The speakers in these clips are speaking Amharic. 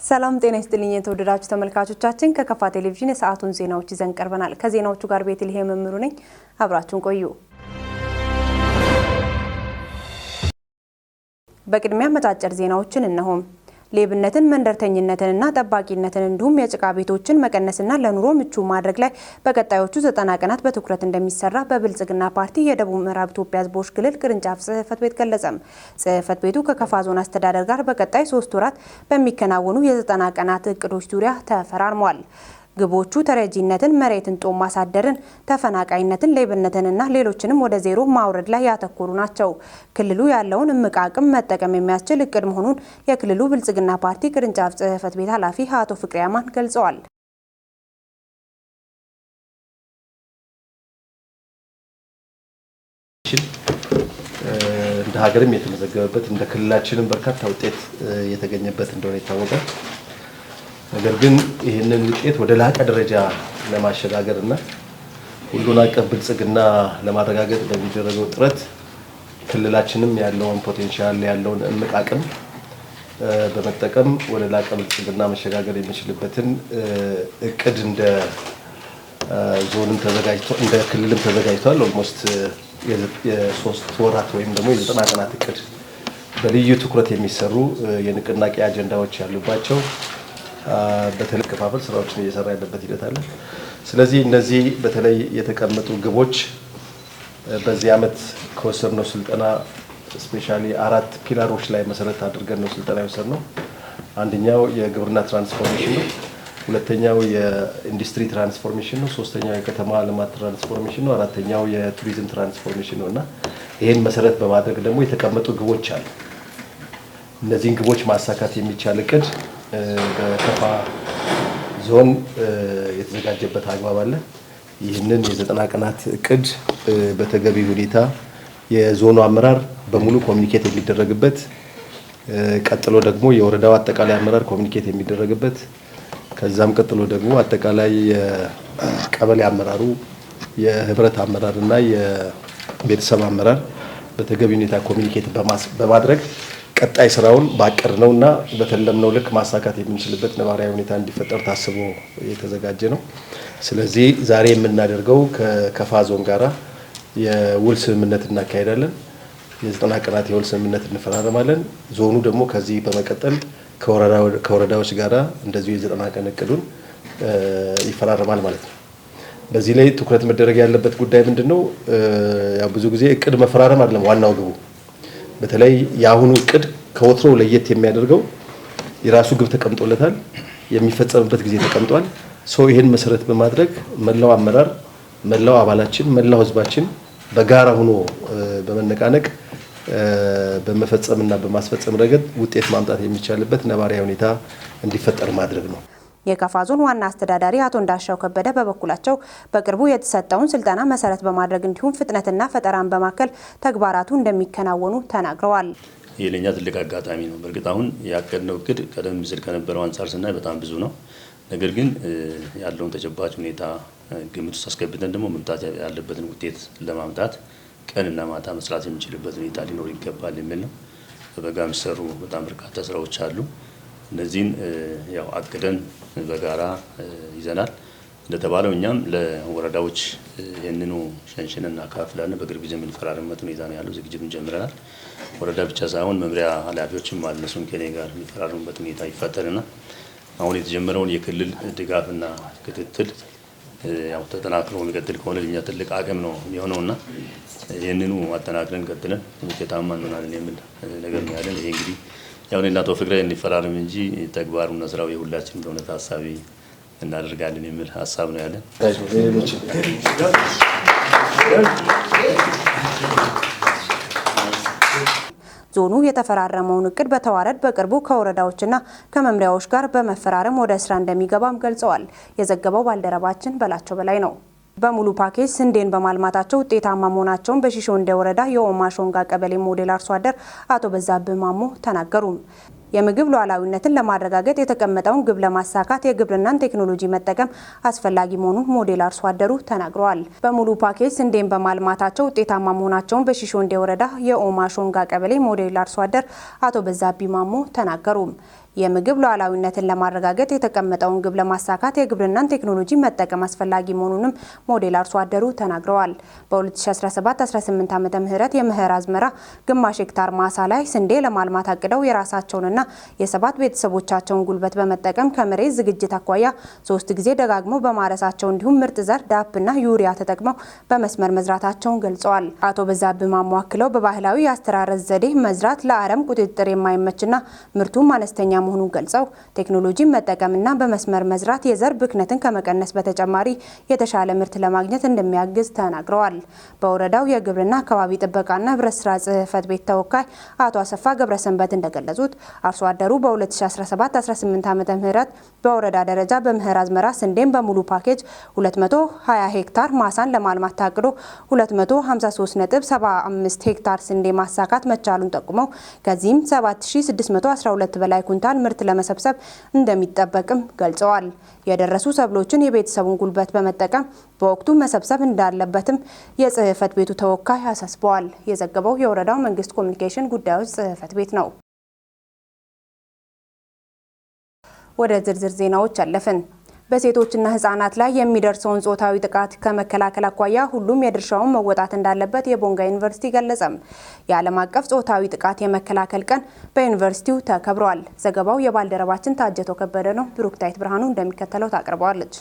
ሰላም ጤና ይስጥልኝ የተወደዳችሁ ተመልካቾቻችን፣ ከከፋ ቴሌቪዥን የሰዓቱን ዜናዎች ይዘን ቀርበናል። ከዜናዎቹ ጋር ቤተልሔም መምሩ ነኝ። አብራችሁን ቆዩ። በቅድሚያ አጫጭር ዜናዎችን እነሆም። ሌብነትን፣ መንደርተኝነትንና ጠባቂነትን እንዲሁም የጭቃ ቤቶችን መቀነስና ለኑሮ ምቹ ማድረግ ላይ በቀጣዮቹ 90 ቀናት በትኩረት እንደሚሰራ በብልጽግና ፓርቲ የደቡብ ምዕራብ ኢትዮጵያ ሕዝቦች ክልል ቅርንጫፍ ጽህፈት ቤት ገለጸም። ጽህፈት ቤቱ ከከፋ ዞን አስተዳደር ጋር በቀጣይ 3 ወራት በሚከናወኑ የ90 ቀናት እቅዶች ዙሪያ ተፈራርሟል። ግቦቹ ተረጂነትን፣ መሬትን ጦም ማሳደርን፣ ተፈናቃይነትን፣ ሌብነትንና ሌሎችንም ወደ ዜሮ ማውረድ ላይ ያተኮሩ ናቸው። ክልሉ ያለውን እምቅ አቅም መጠቀም የሚያስችል እቅድ መሆኑን የክልሉ ብልጽግና ፓርቲ ቅርንጫፍ ጽህፈት ቤት ኃላፊ አቶ ፍቅሬ አማን ገልጸዋል። እንደ ሀገርም የተመዘገበበት፣ እንደ ክልላችንም በርካታ ውጤት የተገኘበት እንደሆነ ይታወቃል። ነገር ግን ይህንን ውጤት ወደ ላቀ ደረጃ ለማሸጋገር እና ሁሉን አቀፍ ብልጽግና ለማረጋገጥ በሚደረገው ጥረት ክልላችንም ያለውን potential፣ ያለውን እምቅ አቅም በመጠቀም ወደ ላቀ ብልጽግና መሸጋገር የሚችልበትን እቅድ እንደ ዞንም ተዘጋጅቶ እንደ ክልልም ተዘጋጅቷል። Almost የ3 ወራት ወይም ደግሞ የ90 ቀናት እቅድ በልዩ ትኩረት የሚሰሩ የንቅናቄ አጀንዳዎች ያሉባቸው፣ በተለይ ከፋፈል ስራዎችን እየሰራ ያለበት ሂደት አለ። ስለዚህ እነዚህ በተለይ የተቀመጡ ግቦች በዚህ ዓመት ከወሰድነው ስልጠና specially አራት pillar ኦች ላይ መሰረት አድርገን ነው ስልጠና የወሰድነው። አንደኛው የግብርና transformation ነው። ሁለተኛው የኢንዱስትሪ transformation ነው። ሶስተኛው የከተማ ልማት transformation ነው። አራተኛው የቱሪዝም transformation ነው እና ይህን መሰረት በማድረግ ደግሞ የተቀመጡ ግቦች አሉ። እነዚህን ግቦች ማሳካት የሚቻል እቅድ በከፋ ዞን የተዘጋጀበት አግባብ አለ። ይህንን የ90 ቀናት እቅድ በተገቢ ሁኔታ የዞኑ አመራር በሙሉ communicate የሚደረግበት፣ ቀጥሎ ደግሞ የወረዳው አጠቃላይ አመራር communicate የሚደረግበት፣ ከዛም ቀጥሎ ደግሞ አጠቃላይ የቀበሌ አመራሩ፣ የህብረት አመራር እና የቤተሰብ አመራር በተገቢ ሁኔታ communicate በማድረግ ቀጣይ ስራውን ባቀድነው እና በተለምነው ልክ ማሳካት የምንችልበት ነባራዊ ሁኔታ እንዲፈጠር ታስቦ የተዘጋጀ ነው። ስለዚህ ዛሬ የምናደርገው ከከፋ ዞን ጋራ የውል ስምምነት እናካሄዳለን። የ90 ቀናት የውል ስምምነት እንፈራረማለን። ዞኑ ደግሞ ከዚህ በመቀጠል ከወረዳዎች ጋራ እንደዚሁ የ90 ቀን እቅዱን ይፈራረማል ማለት ነው። በዚህ ላይ ትኩረት መደረግ ያለበት ጉዳይ ምንድን ነው? ያው ብዙ ጊዜ እቅድ መፈራረም አይደለም ዋናው ግቡ። በተለይ የአሁኑ እቅድ ከወትሮው ለየት የሚያደርገው የራሱ ግብ ተቀምጦለታል፣ የሚፈጸምበት ጊዜ ተቀምጧል። So ይህን መሰረት በማድረግ መላው አመራር፣ መላው አባላችን፣ መላው ህዝባችን በጋራ ሆኖ በመነቃነቅ በመፈጸምና በማስፈጸም ረገድ ውጤት ማምጣት የሚቻልበት ነባራዊ ሁኔታ እንዲፈጠር ማድረግ ነው። የከፋ ዞን ዋና አስተዳዳሪ አቶ እንዳሻው ከበደ በበኩላቸው በቅርቡ የተሰጠውን ስልጠና መሰረት በማድረግ እንዲሁም ፍጥነትና ፈጠራን በማከል ተግባራቱ እንደሚከናወኑ ተናግረዋል። ይህ ለእኛ ትልቅ አጋጣሚ ነው። በእርግጥ አሁን ያቀድነው እቅድ ቀደም ሲል ከነበረው አንጻር ስናይ በጣም ብዙ ነው። ነገር ግን ያለውን ተጨባጭ ሁኔታ ግምት ውስጥ አስገብተን ደግሞ መምጣት ያለበትን ውጤት ለማምጣት ቀንና ማታ መስራት የሚችልበት ሁኔታ ሊኖር ይገባል የሚል ነው። በበጋ የሚሰሩ በጣም በርካታ ስራዎች አሉ። እነዚህን ያው አቅደን በጋራ ይዘናል። እንደተባለው እኛም ለወረዳዎች ይህንኑ ሸንሽነን እናካፍላለን። በቅርብ ጊዜ የምንፈራረምበት ሁኔታ ነው ያለው። ዝግጅቱን ጀምረናል። ወረዳ ብቻ ሳይሆን መምሪያ ኃላፊዎችም አሉ። እነሱም ከኔ ጋር የሚፈራረሙበት ሁኔታ ይፈጠርና አሁን የተጀመረውን የክልል ድጋፍና ክትትል ያው ተጠናክሮ የሚቀጥል ከሆነ ለእኛ ትልቅ አቅም ነው የሚሆነውና ይህንኑ አጠናክረን ቀጥለን ውጤታማ እንሆናለን የሚል ነገር ነው ያለን። ይሄ እንግዲህ ያው እኔና አቶ ፍቅሬ እንፈራረም እንጂ ተግባሩና ስራው የሁላችን እንደሆነ ታሳቢ እናደርጋለን የሚል ሀሳብ ነው ያለን። ዞኑ የተፈራረመውን እቅድ በተዋረድ በቅርቡ ከወረዳዎችና ከመምሪያዎች ጋር በመፈራረም ወደ ስራ እንደሚገባም ገልጸዋል። የዘገበው ባልደረባችን በላቸው በላይ ነው። በሙሉ ፓኬጅ ስንዴን በማልማታቸው ውጤታማ መሆናቸውን በሺሾንዴ ወረዳ የኦማ ሾንጋ ቀበሌ ሞዴል አርሶ አደር አቶ በዛብህ ማሞ ተናገሩ። የምግብ ሉዓላዊነትን ለማረጋገጥ የተቀመጠውን ግብ ለማሳካት የግብርናን ቴክኖሎጂ መጠቀም አስፈላጊ መሆኑን ሞዴል አርሶ አደሩ ተናግረዋል። በሙሉ ፓኬጅ ስንዴን በማልማታቸው ውጤታማ መሆናቸውን በሺሾንዴ ወረዳ የኦማ ሾንጋ ቀበሌ ሞዴል አርሶ አደር አቶ በዛቢ ማሞ ተናገሩ። የምግብ ሉዓላዊነትን ለማረጋገጥ የተቀመጠውን ግብ ለማሳካት የግብርናን ቴክኖሎጂ መጠቀም አስፈላጊ መሆኑንም ሞዴል አርሶ አደሩ ተናግረዋል። በ2017-18 ዓመተ ምህረት የመኸር አዝመራ ግማሽ ሄክታር ማሳ ላይ ስንዴ ለማልማት አቅደው የራሳቸውንና የሰባት ቤተሰቦቻቸውን ጉልበት በመጠቀም ከመሬት ዝግጅት አኳያ 3 ጊዜ ደጋግመው በማረሳቸው እንዲሁም ምርጥ ዘር ዳፕና ዩሪያ ተጠቅመው በመስመር መዝራታቸውን ገልጸዋል። አቶ በዛብህ ማሞ አክለው በባህላዊ የአስተራረስ ዘዴ መዝራት ለአረም ቁጥጥር የማይመችና ምርቱም አነስተኛ መሆኑን ገልጸው ቴክኖሎጂን መጠቀምና በመስመር መዝራት የዘር ብክነትን ከመቀነስ በተጨማሪ የተሻለ ምርት ለማግኘት እንደሚያግዝ ተናግረዋል። በወረዳው የግብርና አካባቢ ጥበቃና ህብረት ስራ ጽሕፈት ቤት ተወካይ አቶ አሰፋ ገብረሰንበት እንደገለጹት አርሶ አደሩ በ2017-18 ዓመተ ምህረት በወረዳ ደረጃ በመኸር አዝመራ ስንዴን በሙሉ ፓኬጅ 220 ሄክታር ማሳን ለማልማት ታቅዶ 253.75 ሄክታር ስንዴ ማሳካት መቻሉን ጠቁመው ከዚህም 7612 በላይ ኩንታል ምርት ለመሰብሰብ እንደሚጠበቅም ገልጸዋል። የደረሱ ሰብሎችን የቤተሰቡን ጉልበት በመጠቀም በወቅቱ መሰብሰብ እንዳለበትም የጽሕፈት ቤቱ ተወካይ አሳስበዋል። የዘገበው የወረዳው መንግስት ኮሚኒኬሽን ጉዳዮች ጽሕፈት ቤት ነው። ወደ ዝርዝር ዜናዎች አለፍን። በሴቶችና ህጻናት ላይ የሚደርሰውን ጾታዊ ጥቃት ከመከላከል አኳያ ሁሉም የድርሻውን መወጣት እንዳለበት የቦንጋ ዩኒቨርሲቲ ገለጸም። የዓለም አቀፍ ጾታዊ ጥቃት የመከላከል ቀን በዩኒቨርሲቲው ተከብሯል። ዘገባው የባልደረባችን ታጀተው ከበደ ነው። ብሩክታይት ብርሃኑ እንደሚከተለው ታቀርበዋለች።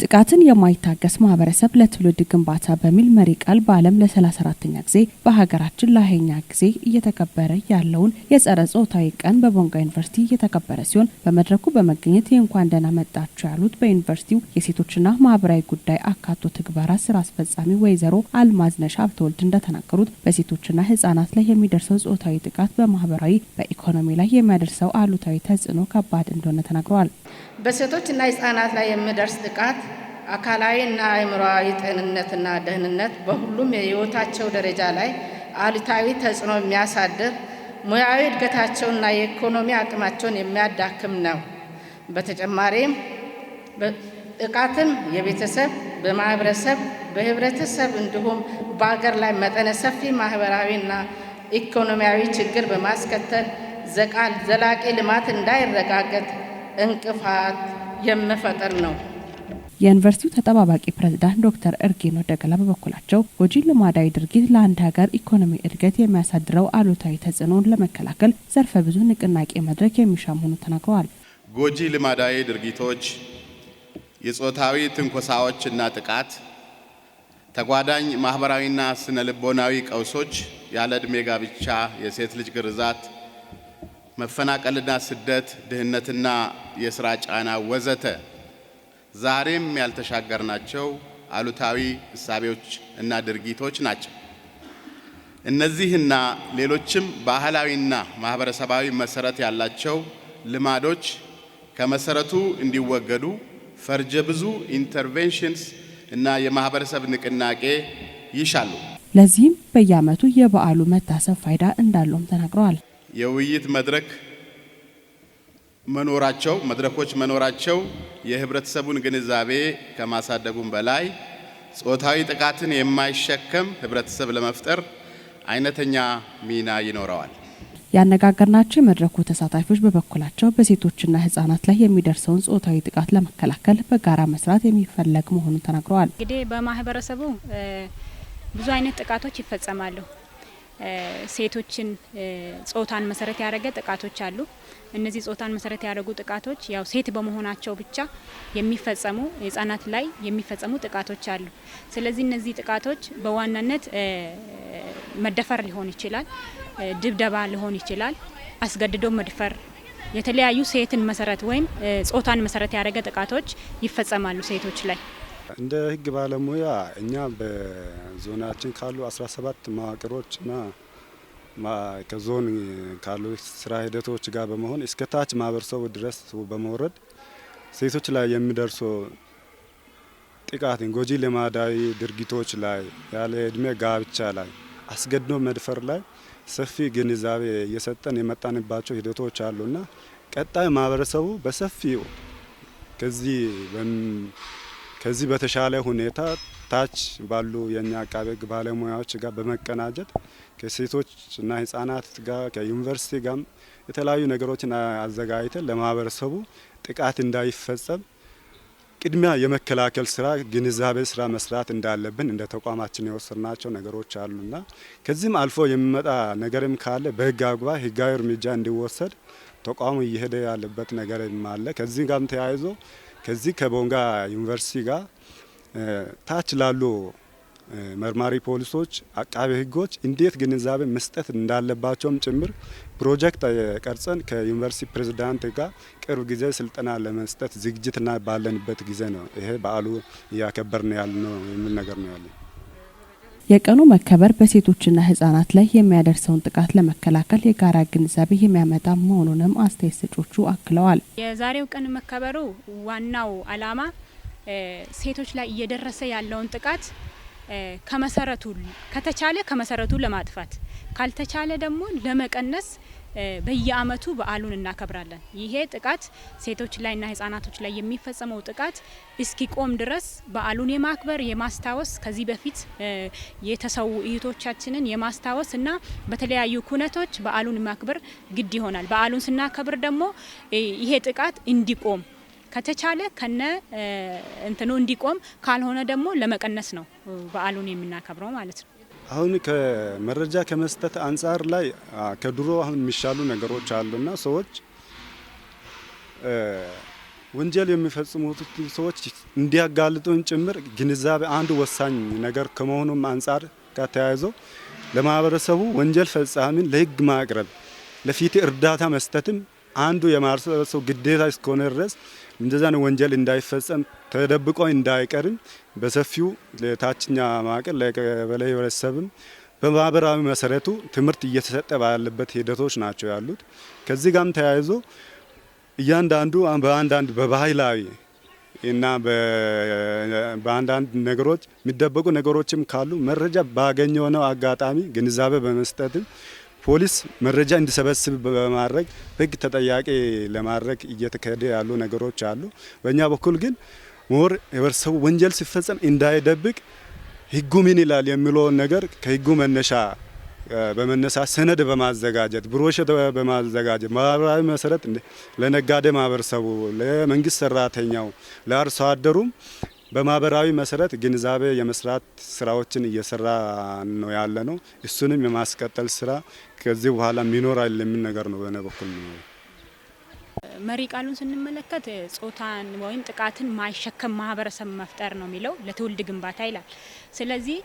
ጥቃትን የማይታገስ ማህበረሰብ ለትውልድ ግንባታ በሚል መሪ ቃል በዓለም ለ34ኛ ጊዜ በሀገራችን ለ20ኛ ጊዜ እየተከበረ ያለውን የጸረ ጾታዊ ቀን በቦንጋ ዩኒቨርሲቲ እየተከበረ ሲሆን በመድረኩ በመገኘት የእንኳን ደህና መጣችሁ ያሉት በዩኒቨርሲቲው የሴቶችና ማህበራዊ ጉዳይ አካቶ ትግበራ ስራ አስፈጻሚ ወይዘሮ አልማዝነሽ ሀብተወልድ እንደተናገሩት በሴቶችና ህጻናት ላይ የሚደርሰው ጾታዊ ጥቃት በማህበራዊ በኢኮኖሚ ላይ የሚያደርሰው አሉታዊ ተጽዕኖ ከባድ እንደሆነ ተናግረዋል። በሴቶችና ህጻናት ላይ የሚደርስ ጥቃት አካላዊና አእምሮአዊ ጤንነትና ደህንነት በሁሉም የህይወታቸው ደረጃ ላይ አሉታዊ ተጽዕኖ የሚያሳድር ሙያዊ እድገታቸውና የኢኮኖሚ አቅማቸውን የሚያዳክም ነው። በተጨማሪም ጥቃትም የቤተሰብ፣ በማህበረሰብ፣ በህብረተሰብ እንዲሁም በአገር ላይ መጠነ ሰፊ ማህበራዊና ኢኮኖሚያዊ ችግር በማስከተል ዘላቂ ልማት እንዳይረጋገጥ እንቅፋት የሚፈጥር ነው። የዩኒቨርሲቲው ተጠባባቂ ፕሬዝዳንት ዶክተር እርጌኖ ደገላ በበኩላቸው ጎጂ ልማዳዊ ድርጊት ለአንድ ሀገር ኢኮኖሚ እድገት የሚያሳድረው አሉታዊ ተጽዕኖን ለመከላከል ዘርፈ ብዙ ንቅናቄ መድረክ የሚሻ መሆኑን ተናግረዋል። ጎጂ ልማዳዊ ድርጊቶች፣ የጾታዊ ትንኮሳዎችና ጥቃት፣ ተጓዳኝ ማህበራዊና ስነ ልቦናዊ ቀውሶች፣ ያለ ዕድሜ ጋብቻ፣ የሴት ልጅ ግርዛት፣ መፈናቀልና ስደት፣ ድህነትና የስራ ጫና ወዘተ ዛሬም ያልተሻገርናቸው አሉታዊ እሳቤዎች እና ድርጊቶች ናቸው። እነዚህና ሌሎችም ባህላዊና ማህበረሰባዊ መሰረት ያላቸው ልማዶች ከመሰረቱ እንዲወገዱ ፈርጀ ብዙ interventions እና የማህበረሰብ ንቅናቄ ይሻሉ። ለዚህም በየዓመቱ የበዓሉ መታሰብ ፋይዳ እንዳለውም ተናግረዋል። የውይይት መድረክ መኖራቸው መድረኮች መኖራቸው የህብረተሰቡን ግንዛቤ ከማሳደጉም በላይ ጾታዊ ጥቃትን የማይሸከም ህብረተሰብ ለመፍጠር አይነተኛ ሚና ይኖረዋል። ያነጋገርናቸው የመድረኩ ተሳታፊዎች በበኩላቸው በሴቶችና ህጻናት ላይ የሚደርሰውን ጾታዊ ጥቃት ለመከላከል በጋራ መስራት የሚፈለግ መሆኑን ተናግረዋል። እንግዲህ በማህበረሰቡ ብዙ አይነት ጥቃቶች ይፈጸማሉ። ሴቶችን ጾታን መሰረት ያደረገ ጥቃቶች አሉ። እነዚህ ጾታን መሰረት ያደረጉ ጥቃቶች ያው ሴት በመሆናቸው ብቻ የሚፈጸሙ ህጻናት ላይ የሚፈጸሙ ጥቃቶች አሉ። ስለዚህ እነዚህ ጥቃቶች በዋናነት መደፈር ሊሆን ይችላል፣ ድብደባ ሊሆን ይችላል፣ አስገድዶ መድፈር፣ የተለያዩ ሴትን መሰረት ወይም ጾታን መሰረት ያደረገ ጥቃቶች ይፈጸማሉ ሴቶች ላይ። እንደ ህግ ባለሙያ እኛ በዞናችን ካሉ 17 መዋቅሮችና ከዞን ካሉ ስራ ሂደቶች ጋር በመሆን እስከ ታች ማህበረሰቡ ድረስ በመውረድ ሴቶች ላይ የሚደርሱ ጥቃትን፣ ጎጂ ልማዳዊ ድርጊቶች ላይ፣ ያለ እድሜ ጋብቻ ላይ፣ አስገድዶ መድፈር ላይ ሰፊ ግንዛቤ እየሰጠን የመጣንባቸው ሂደቶች አሉና ቀጣይ ማህበረሰቡ በሰፊው ከዚህ በተሻለ ሁኔታ ታች ባሉ የኛ አቃቤ ሕግ ባለሙያዎች ጋር በመቀናጀት ከሴቶችና ህጻናት ጋር፣ ከዩኒቨርሲቲ ጋር የተለያዩ ነገሮችን አዘጋጅተን ለማህበረሰቡ ጥቃት እንዳይፈጸም ቅድሚያ የመከላከል ስራ፣ ግንዛቤ ስራ መስራት እንዳለብን እንደ ተቋማችን የወሰድናቸው ነገሮች አሉና ከዚህም አልፎ የሚመጣ ነገርም ካለ በህግ አግባብ ህጋዊ እርምጃ እንዲወሰድ ተቋሙ እየሄደ ያለበት ነገርም አለ። ከዚህ ጋርም ተያይዞ ከዚህ ከቦንጋ ዩኒቨርሲቲ ጋር ታች ላሉ መርማሪ ፖሊሶች፣ አቃቤ ህጎች እንዴት ግንዛቤ መስጠት እንዳለባቸውም ጭምር ፕሮጀክት ቀርጸን ከዩኒቨርሲቲ ፕሬዝዳንት ጋር ቅርብ ጊዜ ስልጠና ለመስጠት ዝግጅትና ባለንበት ጊዜ ነው ይሄ በዓሉ እያከበርን ያለነው የሚል ነገር ነው ያለኝ። የቀኑ መከበር በሴቶችና ህጻናት ላይ የሚያደርሰውን ጥቃት ለመከላከል የጋራ ግንዛቤ የሚያመጣ መሆኑንም አስተያየት ሰጪዎቹ አክለዋል። የዛሬው ቀን መከበሩ ዋናው ዓላማ ሴቶች ላይ እየደረሰ ያለውን ጥቃት ከመሰረቱ ከተቻለ ከመሰረቱ ለማጥፋት፣ ካልተቻለ ደግሞ ለመቀነስ በየአመቱ በዓሉን እናከብራለን። ይሄ ጥቃት ሴቶች ላይና ህጻናቶች ላይ የሚፈጸመው ጥቃት እስኪቆም ድረስ በዓሉን የማክበር፣ የማስታወስ፣ ከዚህ በፊት የተሰዉ እህቶቻችንን የማስታወስ እና በተለያዩ ኩነቶች በዓሉን ማክበር ግድ ይሆናል። በዓሉን ስናከብር ደግሞ ይሄ ጥቃት እንዲቆም፣ ከተቻለ ከነ እንትኑ እንዲቆም፣ ካልሆነ ደግሞ ለመቀነስ ነው በዓሉን የምናከብረው ማለት ነው። አሁን ከመረጃ ከመስጠት አንጻር ላይ ከድሮ አሁን የሚሻሉ ነገሮች አሉና ሰዎች ወንጀል የሚፈጽሙት ሰዎች እንዲያጋልጡን ጭምር ግንዛቤ አንዱ ወሳኝ ነገር ከመሆኑም አንጻር ጋር ተያይዞ ለማህበረሰቡ ወንጀል ፈጻሚን ለህግ ማቅረብ፣ ለፍትህ እርዳታ መስጠትም አንዱ የማህበረሰቡ ግዴታ እስከሆነ ድረስ እንደዛ ነው ወንጀል እንዳይፈጸም፣ ተደብቆ እንዳይቀርም በሰፊው ለታችኛ መዋቅር፣ ለቀበሌ ህብረተሰብም በማህበራዊ መሰረቱ ትምህርት እየተሰጠ ባለበት ሂደቶች ናቸው ያሉት። ከዚህ ጋርም ተያይዞ እያንዳንዱ በአንዳንድ በባህላዊ እና በአንዳንድ ነገሮች የሚደበቁ ነገሮችም ካሉ መረጃ ባገኘው ነው አጋጣሚ ግንዛቤ በመስጠትም ፖሊስ መረጃ እንዲሰበስብ በማድረግ ህግ ተጠያቂ ለማድረግ እየተካሄደ ያሉ ነገሮች አሉ። በእኛ በኩል ግን more ህብረተሰቡ ወንጀል ሲፈጸም እንዳይደብቅ፣ ህጉ ምን ይላል የሚለውን ነገር ከህጉ መነሻ በመነሳት ሰነድ በማዘጋጀት፣ ብሮሸር በማዘጋጀት፣ ማህበራዊ መሰረት ለነጋዴ ማህበረሰቡ፣ ለመንግስት ሰራተኛው፣ ለአርሶ አደሩም በማህበራዊ መሰረት ግንዛቤ የመስራት ስራዎችን እየሰራ ነው ያለ ነው። እሱንም የማስቀጠል ስራ ከዚህ በኋላ ይኖራል የሚል ነገር ነው በእኔ በኩል ነው። መሪ ቃሉን ስንመለከት ጾታን ወይም ጥቃትን ማይሸከም ማህበረሰብ መፍጠር ነው የሚለው፣ ለትውልድ ግንባታ ይላል። ስለዚህ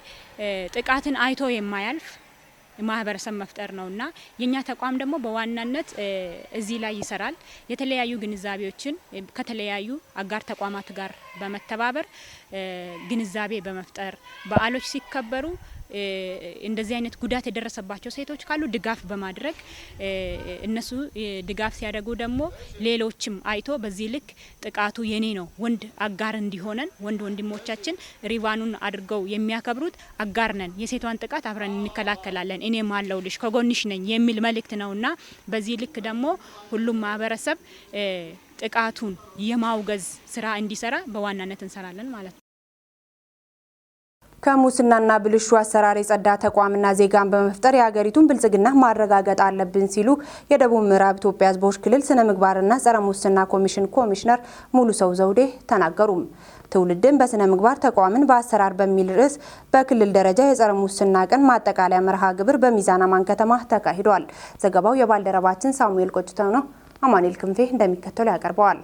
ጥቃትን አይቶ የማያልፍ ማህበረሰብ መፍጠር ነውና የኛ ተቋም ደግሞ በዋናነት እዚህ ላይ ይሰራል። የተለያዩ ግንዛቤዎችን ከተለያዩ አጋር ተቋማት ጋር በመተባበር ግንዛቤ በመፍጠር፣ በዓሎች ሲከበሩ እንደዚህ አይነት ጉዳት የደረሰባቸው ሴቶች ካሉ ድጋፍ በማድረግ፣ እነሱ ድጋፍ ሲያደርጉ ደግሞ ሌሎችም አይቶ በዚህ ልክ ጥቃቱ የኔ ነው፣ ወንድ አጋር እንዲሆነን፣ ወንድ ወንድሞቻችን ሪቫኑን አድርገው የሚያከብሩት አጋር ነን፣ የሴቷን ጥቃት አብረን እንከላከላለን፣ እኔም አለሁልሽ፣ ከጎንሽ ነኝ የሚል መልእክት ነውና በዚህ ልክ ደግሞ ሁሉም ማህበረሰብ ጥቃቱን የማውገዝ ስራ እንዲሰራ በዋናነት እንሰራለን ማለት ነው። ከሙስናና ብልሹ አሰራር የጸዳ ተቋምና ዜጋን በመፍጠር የሀገሪቱን ብልጽግና ማረጋገጥ አለብን ሲሉ የደቡብ ምዕራብ ኢትዮጵያ ሕዝቦች ክልል ስነ ምግባርና ጸረ ሙስና ኮሚሽን ኮሚሽነር ሙሉ ሰው ዘውዴ ተናገሩ። ትውልድን በስነ ምግባር ተቋምን በአሰራር በሚል ርዕስ በክልል ደረጃ የጸረ ሙስና ቀን ማጠቃለያ መርሃ ግብር በሚዛን አማን ከተማ ተካሂዷል። ዘገባው የባልደረባችን ሳሙኤል ቆጭተው ነው። አማኑኤል ክንፌ እንደሚከተለው ያቀርበዋል።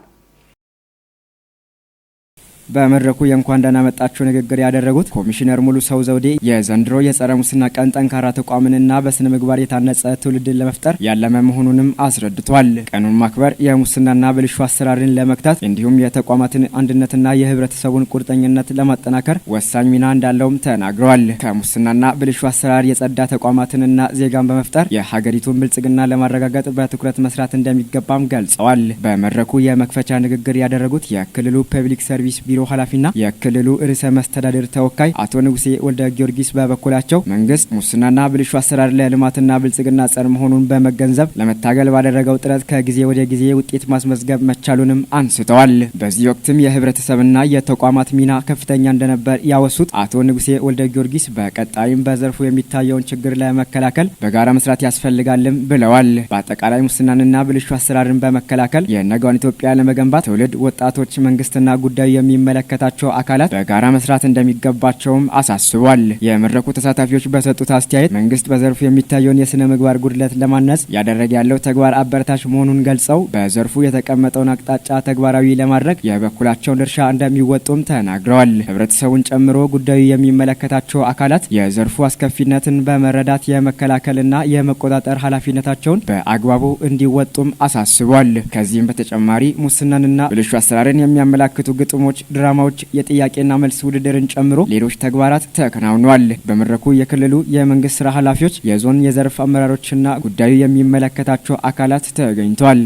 በመድረኩ የእንኳን ደህና መጣችሁ ንግግር ያደረጉት ኮሚሽነር ሙሉ ሰው ዘውዴ የዘንድሮ የጸረ ሙስና ቀን ጠንካራ ተቋምንና በስነ ምግባር የታነጸ ትውልድን ለመፍጠር ያለመ መሆኑንም አስረድቷል። ቀኑን ማክበር የሙስናና ብልሹ አሰራርን ለመግታት እንዲሁም የተቋማትን አንድነትና የህብረተሰቡን ቁርጠኝነት ለማጠናከር ወሳኝ ሚና እንዳለውም ተናግረዋል። ከሙስናና ብልሹ አሰራር የጸዳ ተቋማትንና ዜጋን በመፍጠር የሀገሪቱን ብልጽግና ለማረጋገጥ በትኩረት መስራት እንደሚገባም ገልጸዋል። በመድረኩ የመክፈቻ ንግግር ያደረጉት የክልሉ ፐብሊክ ሰርቪስ ቢሮ ቢሮ ኃላፊና የክልሉ ርዕሰ መስተዳድር ተወካይ አቶ ንጉሴ ወልደ ጊዮርጊስ በበኩላቸው መንግስት ሙስናና ብልሹ አሰራር ለልማትና ብልጽግና ጸር መሆኑን በመገንዘብ ለመታገል ባደረገው ጥረት ከጊዜ ወደ ጊዜ ውጤት ማስመዝገብ መቻሉንም አንስተዋል። በዚህ ወቅትም የህብረተሰብና የተቋማት ሚና ከፍተኛ እንደነበር ያወሱት አቶ ንጉሴ ወልደ ጊዮርጊስ በቀጣይም በዘርፉ የሚታየውን ችግር ለመከላከል በጋራ መስራት ያስፈልጋልም ብለዋል። በአጠቃላይ ሙስናንና ብልሹ አሰራርን በመከላከል የነገዋን ኢትዮጵያ ለመገንባት ትውልድ፣ ወጣቶች፣ መንግስትና ጉዳዩ የሚመለከታቸው አካላት በጋራ መስራት እንደሚገባቸውም አሳስቧል። የመድረኩ ተሳታፊዎች በሰጡት አስተያየት መንግስት በዘርፉ የሚታየውን የስነ ምግባር ጉድለት ለማነጽ እያደረገ ያለው ተግባር አበረታች መሆኑን ገልጸው በዘርፉ የተቀመጠውን አቅጣጫ ተግባራዊ ለማድረግ የበኩላቸውን ድርሻ እንደሚወጡም ተናግረዋል። ህብረተሰቡን ጨምሮ ጉዳዩ የሚመለከታቸው አካላት የዘርፉ አስከፊነትን በመረዳት የመከላከልና የመቆጣጠር ኃላፊነታቸውን በአግባቡ እንዲወጡም አሳስቧል። ከዚህም በተጨማሪ ሙስናንና ብልሹ አሰራርን የሚያመላክቱ ግጥሞች፣ ድራማዎች፣ የጥያቄና መልስ ውድድርን ጨምሮ ሌሎች ተግባራት ተከናውነዋል። በመድረኩ የክልሉ የመንግስት ስራ ኃላፊዎች፣ የዞን የዘርፍ አመራሮችና ጉዳዩ የሚመለከታቸው አካላት ተገኝተዋል።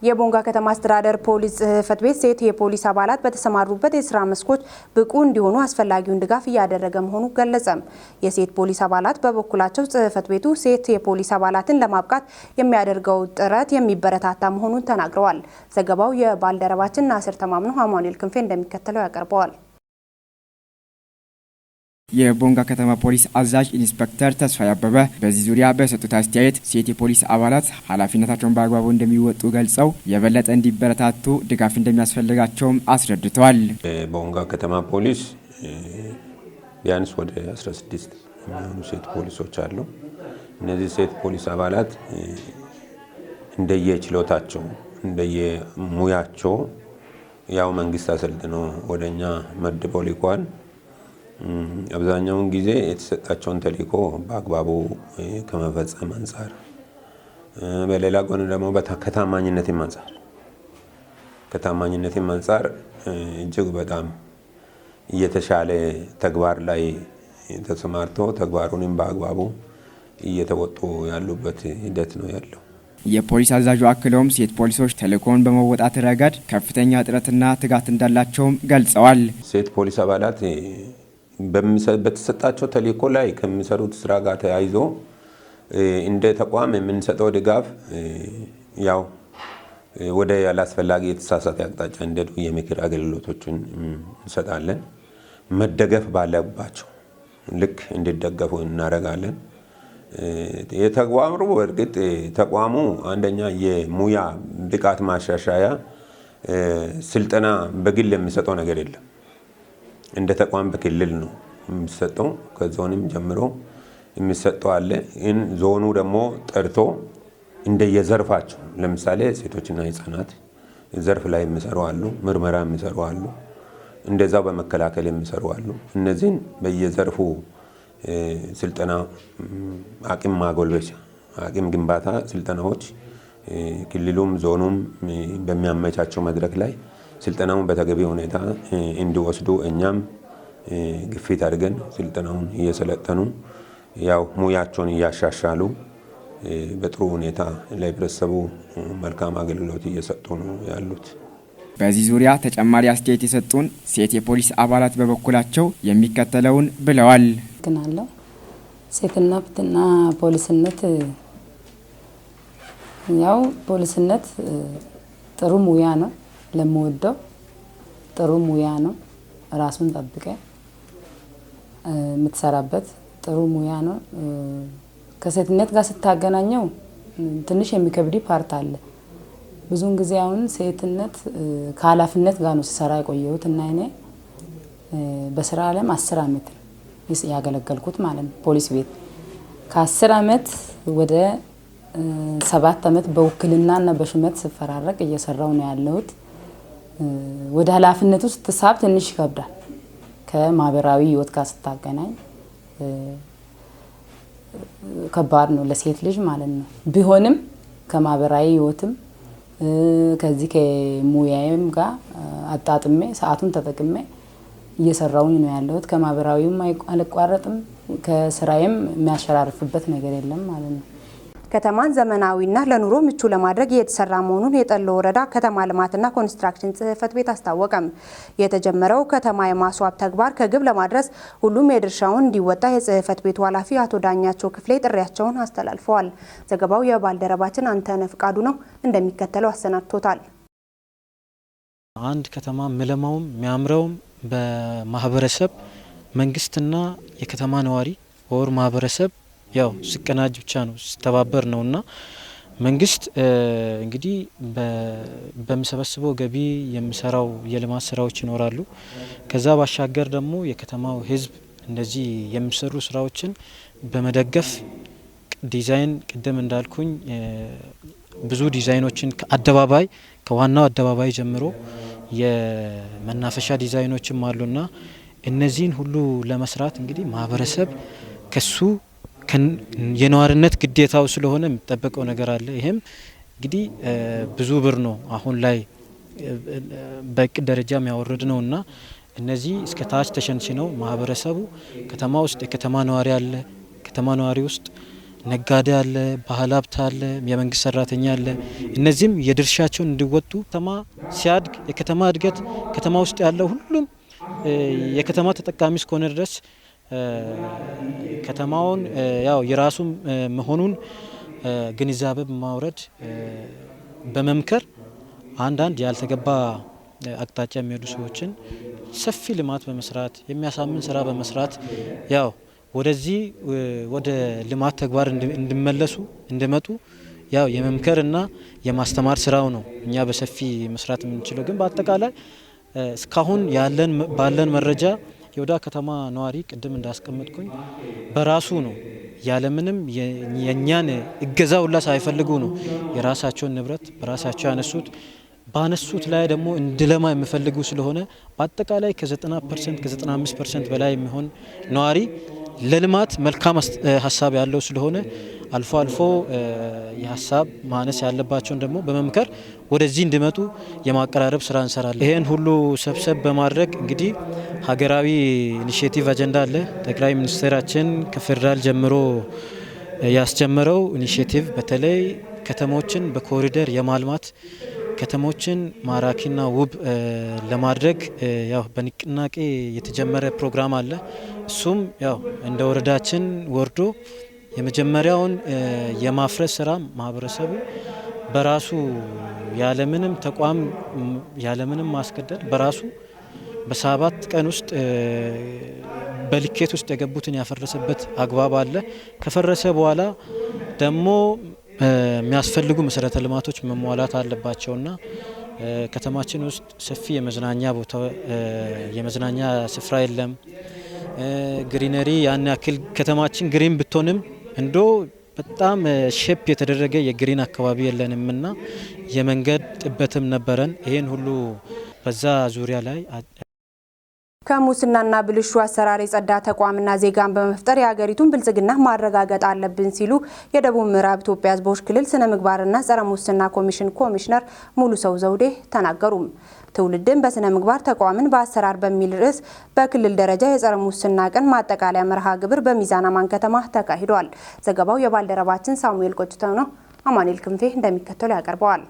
የቦንጋ ከተማ አስተዳደር ፖሊስ ጽሕፈት ቤት ሴት የፖሊስ አባላት በተሰማሩበት የስራ መስኮች ብቁ እንዲሆኑ አስፈላጊውን ድጋፍ እያደረገ መሆኑ ገለጸም። የሴት ፖሊስ አባላት በበኩላቸው ጽሕፈት ቤቱ ሴት የፖሊስ አባላትን ለማብቃት የሚያደርገው ጥረት የሚበረታታ መሆኑን ተናግረዋል። ዘገባው የባልደረባችን ናስር ተማምነው፣ አማኑኤል ክንፌ እንደሚከተለው ያቀርበዋል። የቦንጋ ከተማ ፖሊስ አዛዥ ኢንስፔክተር ተስፋዬ አበበ በዚህ ዙሪያ በሰጡት አስተያየት ሴት የፖሊስ አባላት ኃላፊነታቸውን በአግባቡ እንደሚወጡ ገልጸው የበለጠ እንዲበረታቱ ድጋፍ እንደሚያስፈልጋቸውም አስረድተዋል። ቦንጋ ከተማ ፖሊስ ቢያንስ ወደ 16 የሚሆኑ ሴት ፖሊሶች አሉ። እነዚህ ሴት ፖሊስ አባላት እንደየችሎታቸው፣ እንደየሙያቸው ያው መንግስት አሰልጥኖ ወደኛ መድቦ ልኳል። አብዛኛውን ጊዜ የተሰጣቸውን ተልዕኮ በአግባቡ ከመፈጸም አንጻር፣ በሌላ ጎን ደግሞ ከታማኝነትም አንጻር እጅግ በጣም እየተሻለ ተግባር ላይ ተሰማርቶ ተግባሩንም በአግባቡ እየተወጡ ያሉበት ሂደት ነው ያለው። የፖሊስ አዛዡ አክለውም ሴት ፖሊሶች ተልዕኮውን በመወጣት ረገድ ከፍተኛ ጥረትና ትጋት እንዳላቸውም ገልጸዋል። ሴት ፖሊስ አባላት በተሰጣቸው ተልዕኮ ላይ ከሚሰሩት ስራ ጋር ተያይዞ እንደ ተቋም የምንሰጠው ድጋፍ ያው ወደ ያላስፈላጊ የተሳሳተ አቅጣጫ እንዳይሄዱ የምክር አገልግሎቶችን እንሰጣለን። መደገፍ ባለባቸው ልክ እንዲደገፉ እናደርጋለን። የተግባሩ በእርግጥ ተቋሙ አንደኛ የሙያ ብቃት ማሻሻያ ስልጠና በግል የሚሰጠው ነገር የለም። እንደ ተቋም በክልል ነው የሚሰጠው። ከዞንም ጀምሮ የሚሰጠው አለ። ግን ዞኑ ደግሞ ጠርቶ እንደየዘርፋቸው፣ ለምሳሌ ሴቶችና ህጻናት ዘርፍ ላይ የሚሰሩ አሉ፣ ምርመራ የሚሰሩ አሉ፣ እንደዛው በመከላከል የሚሰሩ አሉ። እነዚህን በየዘርፉ ስልጠና፣ አቅም ማጎልበቻ፣ አቅም ግንባታ ስልጠናዎች ክልሉም ዞኑም በሚያመቻቸው መድረክ ላይ ስልጠናውን በተገቢ ሁኔታ እንዲወስዱ እኛም ግፊት አድርገን ስልጠናውን እየሰለጠኑ ያው ሙያቸውን እያሻሻሉ በጥሩ ሁኔታ ለህብረተሰቡ መልካም አገልግሎት እየሰጡ ነው ያሉት። በዚህ ዙሪያ ተጨማሪ አስተያየት የሰጡን ሴት የፖሊስ አባላት በበኩላቸው የሚከተለውን ብለዋል። ግናለሁ ሴትነትና ፖሊስነት፣ ያው ፖሊስነት ጥሩ ሙያ ነው። ለምወደው ጥሩ ሙያ ነው። ራሱን ጠብቀ የምትሰራበት ጥሩ ሙያ ነው። ከሴትነት ጋር ስታገናኘው ትንሽ የሚከብድ part አለ። ብዙውን ጊዜ አሁን ሴትነት ከኃላፊነት ጋር ነው ስሰራ የቆየሁት እና እኔ በስራ ዓለም 10 አመት ነው ያገለገልኩት ማለት ነው። ፖሊስ ቤት ከ10 አመት ወደ 7 አመት በውክልናና በሹመት ስፈራረቅ እየሰራው ነው ያለሁት። ወደ ኃላፊነት ውስጥ ስትሳብ ትንሽ ይከብዳል። ከማህበራዊ ህይወት ጋር ስታገናኝ ከባድ ነው ለሴት ልጅ ማለት ነው። ቢሆንም ከማህበራዊ ህይወትም ከዚህ ከሙያዬም ጋር አጣጥሜ ሰዓቱን ተጠቅሜ እየሰራውኝ ነው ያለሁት። ከማህበራዊውም አልቋረጥም፣ ከስራዬም የሚያሸራርፍበት ነገር የለም ማለት ነው። ከተማን ዘመናዊና ለኑሮ ምቹ ለማድረግ እየተሰራ መሆኑን የጠሎ ወረዳ ከተማ ልማትና ኮንስትራክሽን ጽሕፈት ቤት አስታወቀም። የተጀመረው ከተማ የማስዋብ ተግባር ከግብ ለማድረስ ሁሉም የድርሻውን እንዲወጣ የጽሕፈት ቤቱ ኃላፊ አቶ ዳኛቸው ክፍሌ ጥሪያቸውን አስተላልፈዋል። ዘገባው የባልደረባችን አንተነህ ፍቃዱ ነው፣ እንደሚከተለው አሰናድቶታል። አንድ ከተማ ሚለማውም የሚያምረውም በማህበረሰብ፣ መንግስትና የከተማ ነዋሪ ወር ማህበረሰብ ያው ሲቀናጅ ብቻ ነው፣ ሲተባበር ነውና መንግስት እንግዲህ በሚሰበስበው ገቢ የሚሰራው የልማት ስራዎች ይኖራሉ። ከዛ ባሻገር ደግሞ የከተማው ህዝብ እንደዚህ የሚሰሩ ስራዎችን በመደገፍ ዲዛይን፣ ቅድም እንዳልኩኝ ብዙ ዲዛይኖችን ከአደባባይ፣ ከዋናው አደባባይ ጀምሮ የመናፈሻ ዲዛይኖችም አሉና እነዚህን ሁሉ ለመስራት እንግዲህ ማህበረሰብ ከሱ የነዋሪነት ግዴታው ስለሆነ የሚጠበቀው ነገር አለ። ይሄም እንግዲህ ብዙ ብር ነው አሁን ላይ በእቅድ ደረጃ የሚያወርድ ነውና እነዚህ እስከ ታች ተሸንሽነው ማህበረሰቡ ከተማ ውስጥ የከተማ ነዋሪ አለ፣ ከተማ ነዋሪ ውስጥ ነጋዴ አለ፣ ባህል ሀብት አለ፣ የመንግስት ሰራተኛ አለ። እነዚህም የድርሻቸውን እንዲወጡ፣ ከተማ ሲያድግ የከተማ እድገት ከተማ ውስጥ ያለው ሁሉም የከተማ ተጠቃሚ እስከሆነ ድረስ ከተማውን ያው የራሱ መሆኑን ግንዛቤ በማውረድ፣ በመምከር፣ አንዳንድ ያልተገባ አቅጣጫ የሚሄዱ ሰዎችን ሰፊ ልማት በመስራት፣ የሚያሳምን ስራ በመስራት ያው ወደዚህ ወደ ልማት ተግባር እንዲመለሱ፣ እንዲመጡ ያው የመምከርና የማስተማር ስራው ነው እኛ በሰፊ መስራት የምንችለው። ግን በአጠቃላይ እስካሁን ያለን ባለን መረጃ የወዳ ከተማ ነዋሪ ቅድም እንዳስቀመጥኩኝ በራሱ ነው፣ ያለምንም የእኛን እገዛ ሁላ ሳይፈልጉ ነው የራሳቸውን ንብረት በራሳቸው ያነሱት። ባነሱት ላይ ደግሞ እንዲለማ የሚፈልጉ ስለሆነ በአጠቃላይ ከ90% ከ95% በላይ የሚሆን ነዋሪ ለልማት መልካም ሀሳብ ያለው ስለሆነ አልፎ አልፎ የሀሳብ ማነስ ያለባቸውን ደግሞ በመምከር ወደዚህ እንዲመጡ የማቀራረብ ስራ እንሰራለን። ይሄን ሁሉ ሰብሰብ በማድረግ እንግዲህ ሀገራዊ initiative አጀንዳ አለ። ጠቅላይ ሚኒስትራችን ከፌዴራል ጀምሮ ያስጀመረው initiative በተለይ ከተሞችን በኮሪደር የማልማት፣ ከተሞችን ማራኪና ውብ ለማድረግ ያው በንቅናቄ የተጀመረ ፕሮግራም አለ። እሱም ያው እንደ ወረዳችን ወርዶ የመጀመሪያውን የማፍረስ ስራ ማህበረሰቡ በራሱ ያለምንም ተቋም፣ ያለምንም ማስገደድ በራሱ በ7 ቀን ውስጥ በልኬት ውስጥ የገቡትን ያፈረሰበት አግባብ አለ። ከፈረሰ በኋላ ደግሞ የሚያስፈልጉ መሰረተ ልማቶች መሟላት አለባቸውና ከተማችን ውስጥ ሰፊ የመዝናኛ ቦታ፣ የመዝናኛ ስፍራ የለም። Greenery ያን ያክል ከተማችን green ብትሆንም እንዶ በጣም shape የተደረገ የ green አካባቢ የለንም እና የመንገድ ጥበትም ነበረን። ይሄን ሁሉ በዛ ዙሪያ ላይ ከሙስናና ብልሹ አሰራር የጸዳ ተቋምና ዜጋን በመፍጠር የሀገሪቱን ብልጽግና ማረጋገጥ አለብን ሲሉ የደቡብ ምዕራብ ኢትዮጵያ ሕዝቦች ክልል ስነ ምግባርና ጸረ ሙስና ኮሚሽን ኮሚሽነር ሙሉ ሰው ዘውዴ ተናገሩ። ትውልድን በስነ ምግባር ተቋምን በአሰራር በሚል ርዕስ በክልል ደረጃ የጸረ ሙስና ቀን ማጠቃለያ መርሃ ግብር በሚዛን አማን ከተማ ተካሂዷል። ዘገባው የባልደረባችን ሳሙኤል ቆጭተው ነው። አማኑኤል ክንፌ እንደሚከተለው ያቀርበዋል።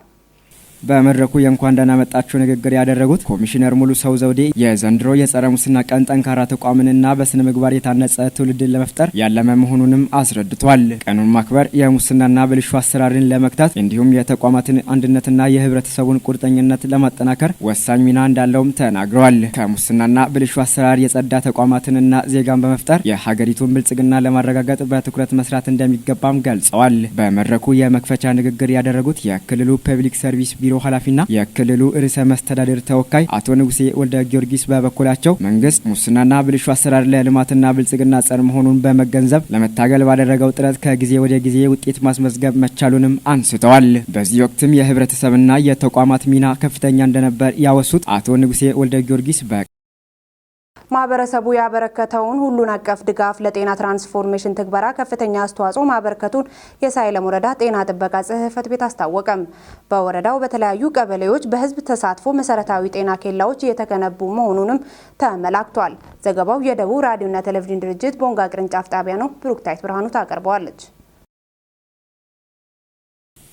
በመድረኩ የእንኳን ደህና መጣችሁ ንግግር ያደረጉት ኮሚሽነር ሙሉ ሰው ዘውዴ የዘንድሮ የጸረ ሙስና ቀን ጠንካራ ተቋምንና በስነ ምግባር የታነጸ ትውልድን ለመፍጠር ያለመ መሆኑንም አስረድቷል። ቀኑን ማክበር የሙስናና ብልሹ አሰራርን ለመግታት እንዲሁም የተቋማትን አንድነትና የህብረተሰቡን ቁርጠኝነት ለማጠናከር ወሳኝ ሚና እንዳለውም ተናግረዋል። ከሙስናና ብልሹ አሰራር የጸዳ ተቋማትንና ዜጋን በመፍጠር የሀገሪቱን ብልጽግና ለማረጋገጥ በትኩረት መስራት እንደሚገባም ገልጸዋል። በመድረኩ የመክፈቻ ንግግር ያደረጉት የክልሉ ፐብሊክ ሰርቪስ ቢሮ ኃላፊና የክልሉ ርዕሰ መስተዳድር ተወካይ አቶ ንጉሴ ወልደ ጊዮርጊስ በበኩላቸው መንግስት ሙስናና ብልሹ አሰራር ለልማትና ብልጽግና ጸር መሆኑን በመገንዘብ ለመታገል ባደረገው ጥረት ከጊዜ ወደ ጊዜ ውጤት ማስመዝገብ መቻሉንም አንስተዋል። በዚህ ወቅትም የህብረተሰብና የተቋማት ሚና ከፍተኛ እንደነበር ያወሱት አቶ ንጉሴ ወልደ ጊዮርጊስ ማህበረሰቡ ያበረከተውን ሁሉን አቀፍ ድጋፍ ለጤና ትራንስፎርሜሽን ትግበራ ከፍተኛ አስተዋጽኦ ማበርከቱን የሳይለም ወረዳ ጤና ጥበቃ ጽሕፈት ቤት አስታወቀም። በወረዳው በተለያዩ ቀበሌዎች በህዝብ ተሳትፎ መሰረታዊ ጤና ኬላዎች እየተገነቡ መሆኑንም ተመላክቷል። ዘገባው የደቡብ ራዲዮና ቴሌቪዥን ድርጅት ቦንጋ ቅርንጫፍ ጣቢያ ነው። ብሩክታይት ብርሃኑ ታቀርበዋለች።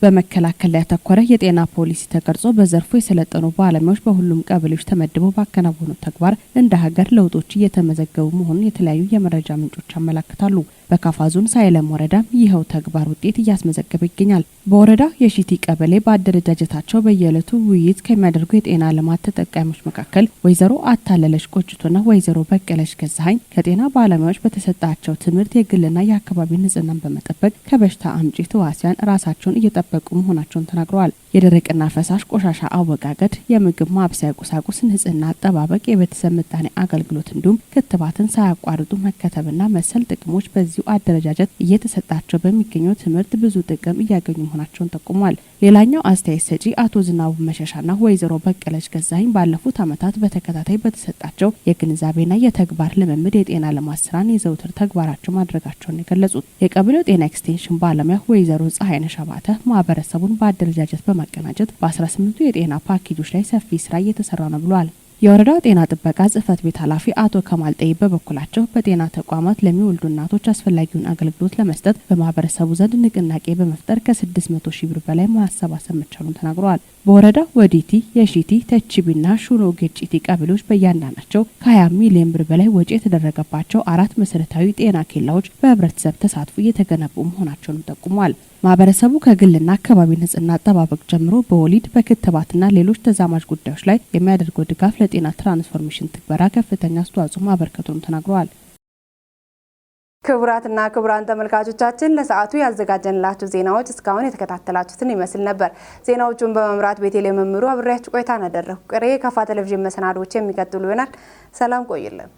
በመከላከል ላይ ያተኮረ የጤና ፖሊሲ ተቀርጾ በዘርፉ የሰለጠኑ ባለሙያዎች በሁሉም ቀበሌዎች ተመድበው ባከናወኑ ተግባር እንደ ሀገር ለውጦች እየተመዘገቡ መሆኑን የተለያዩ የመረጃ ምንጮች ያመላክታሉ። በካፋ ዞን ሳይለም ወረዳም ይኸው ተግባር ውጤት እያስመዘገበ ይገኛል። በወረዳው የሺቲ ቀበሌ በአደረጃጀታቸው በየዕለቱ ውይይት ከሚያደርጉ የጤና ልማት ተጠቃሚዎች መካከል ወይዘሮ አታለለች ቆጭቶና ወይዘሮ በቀለች ገዛሀኝ ከጤና ባለሙያዎች በተሰጣቸው ትምህርት የግልና የአካባቢ ንጽህናን በመጠበቅ ከበሽታ አምጪ ተዋሲያን ራሳቸውን እየጠበቁ መሆናቸውን ተናግረዋል። የደረቅና ፈሳሽ ቆሻሻ አወጋገድ፣ የምግብ ማብሰያ ቁሳቁስ ንጽህና አጠባበቅ፣ የቤተሰብ ምጣኔ አገልግሎት እንዲሁም ክትባትን ሳያቋርጡ መከተብና መሰል ጥቅሞች በዚሁ አደረጃጀት እየተሰጣቸው በሚገኘው ትምህርት ብዙ ጥቅም እያገኙ መሆናቸውን ጠቁሟል። ሌላኛው አስተያየት ሰጪ አቶ ዝናቡ መሸሻና ወይዘሮ በቀለች ገዛኸኝ ባለፉት ዓመታት በተከታታይ በተሰጣቸው የግንዛቤና የተግባር ልምምድ የጤና ልማት ስራን የዘውትር ተግባራቸው ማድረጋቸውን የገለጹት የቀበሌው ጤና ኤክስቴንሽን ባለሙያ ወይዘሮ ፀሐይነሽ አባተ ማህበረሰቡን በአደረጃጀት በማቀናጀት በ18ቱ የጤና ፓኬጆች ላይ ሰፊ ስራ እየተሰራ ነው ብሏል። የወረዳው ጤና ጥበቃ ጽሕፈት ቤት ኃላፊ አቶ ከማል ጠይብ በበኩላቸው በጤና ተቋማት ለሚወልዱ እናቶች አስፈላጊውን አገልግሎት ለመስጠት በማህበረሰቡ ዘንድ ንቅናቄ በመፍጠር ከ600 ሺህ ብር በላይ ማሰባሰብ መቻሉን ተናግረዋል። በወረዳው ወዲቲ፣ የሺቲ፣ ተቺቢና ሹኖ ግጭቲ ቀበሌዎች በእያንዳንዳቸው ከ20 ሚሊዮን ብር በላይ ወጪ የተደረገባቸው 4 መሰረታዊ ጤና ኬላዎች በህብረተሰብ ተሳትፎ እየተገነቡ መሆናቸውንም ጠቁመዋል። ማህበረሰቡ ከግልና አካባቢ ንጽህና አጠባበቅ ጀምሮ በወሊድ በክትባትና ሌሎች ተዛማጅ ጉዳዮች ላይ የሚያደርገው ድጋፍ ለጤና ትራንስፎርሜሽን ትግበራ ከፍተኛ አስተዋጽኦ ማበርከቱንም ተናግረዋል። ክቡራትና ክቡራን ተመልካቾቻችን ለሰዓቱ ያዘጋጀንላችሁ ዜናዎች እስካሁን የተከታተላችሁትን ይመስል ነበር። ዜናዎቹን በመምራት ቤቴሌ መምሩ አብሬያችሁ ቆይታ አደረኩ። ቀሪ የካፋ ቴሌቪዥን መሰናዶዎች የሚቀጥሉ ይሆናል። ሰላም ቆይልን።